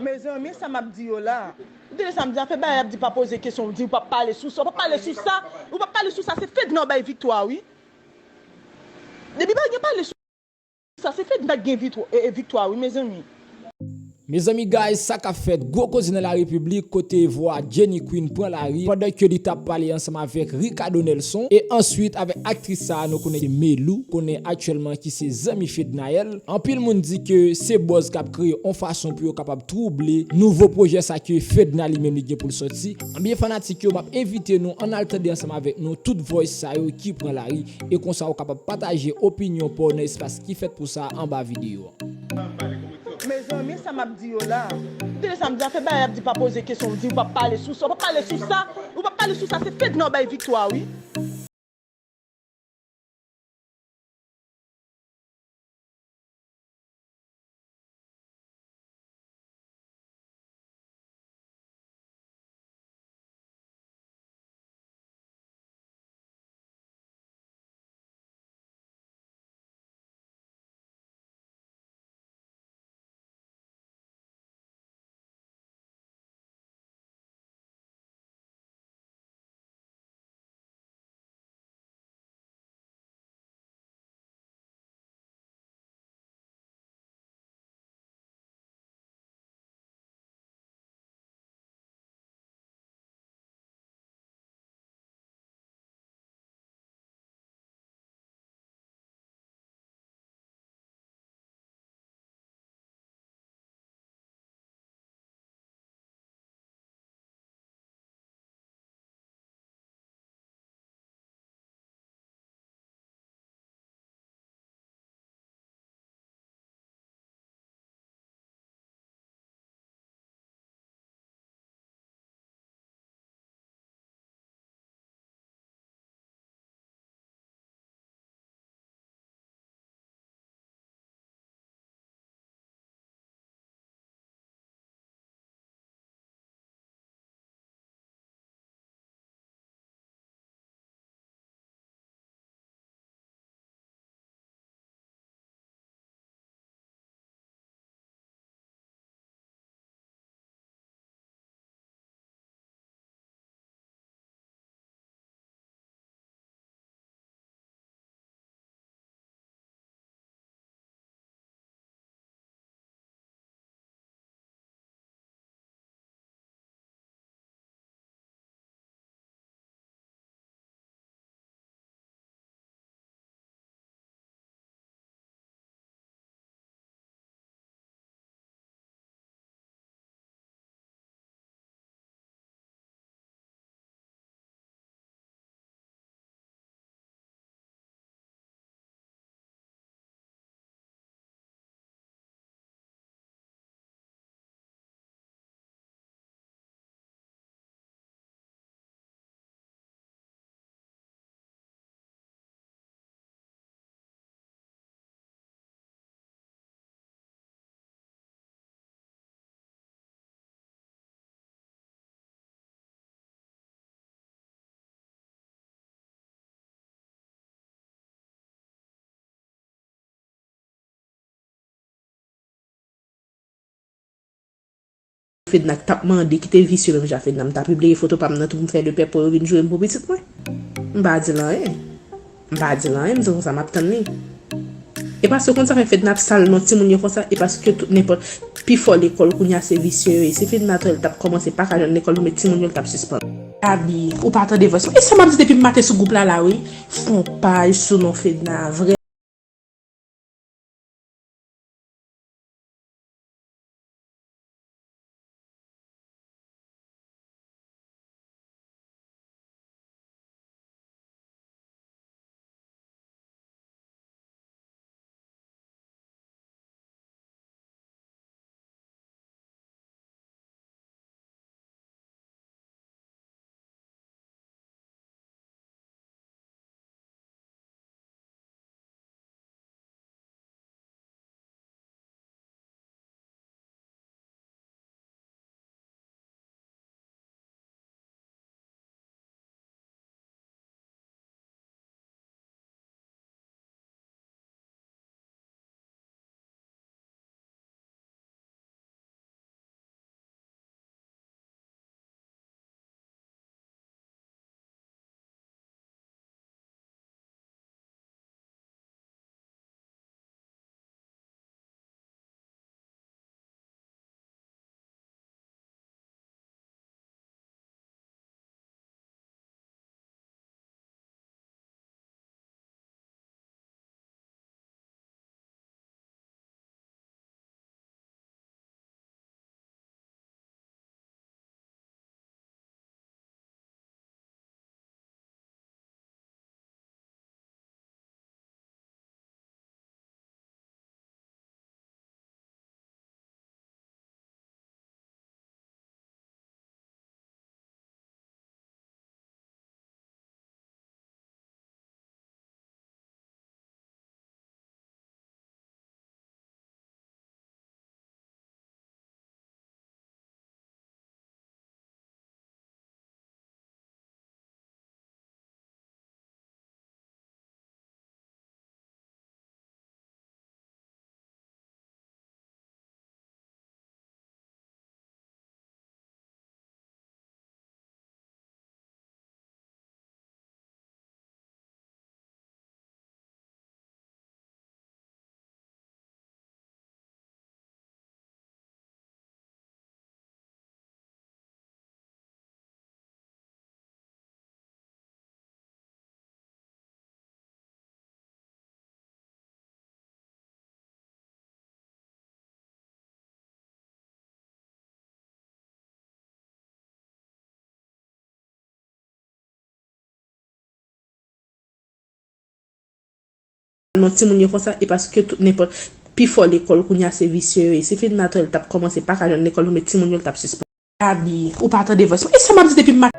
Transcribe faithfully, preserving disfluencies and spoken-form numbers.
Mezanmi, sa m ap di yo la. Ou tande sa m di, afè bagay ap di pa poze kesyon, ou di ou p ap pale sou sa, ou p ap pale sou sa, ou p ap pale sou sa, se Fedna w bay viktwa, wi. Depi pa gen pale sou sa, se Fedna k gen vitwa, e, e, viktwa, wi, mezanmi. Mezanmi guys, sa k ap fèt, gwo koze nan la repiblik kote vwa Jenny Queen pran lari pandan ke li t ap pale ansanm avèk Ricardo Nelson e answit avèk aktris sa a nou konnen ki se Melou, konnen aktyèlman ki se zanmi Fednaelle. Anpil moun di ke se buzz k ap kreye yon fason pou yo kapab twouble nouvo pwojè sa ke Fedna li menm li gen pou l sòti. Ebyen fanatik yo, m ap envite nou ann al tande ansanm avèk nou tout voice sa yo ki pran lari e konsa ou kapab pataje opinyon pa w nan espas ki fèt pou sa anba videyo a. Mezanmi, sa m ap di yo la. Ou tande sa m di, afè bagay ap di pa poze kesyon, ou di ou p ap pale sou sa, ou p ap pale sou sa, ou p ap pale sou sa, se Fedna w bay viktwa, wi. Fedna k t ap mande kite visye menm jan Fedna m ta pibliye foto pa m nan tou pou m fè de pè pou yo vin joure m pou pitit mwen. M pa di l anyen. M pa di l anyen, m di konsa m ap tann li. E paske w konn sa fè Fedna ap sal non timoun yo konsa, e paske tout nenpòt pi fò lekòl kounye a se visye yo ye. Si Fedna t wè l t ap kòmanse pa ka jwenn lekòl pou met timoun yo, l t ap sispann. Abi, ou pa tande vòs mwen. E sa m ap di depi m maten sou gwoup la la wi. Fon paj sou non Fedna vrè. Timoun yo konsa, e paske tout nenpòt, pifò lekòl kounye a se visye yo ye. Si Fednaturel t ap kòmanse pa ka jwenn lekòl pou met timoun yo, l t ap sispann. Gaby, ou pa tande vòs mwen. E sa m ap di depi m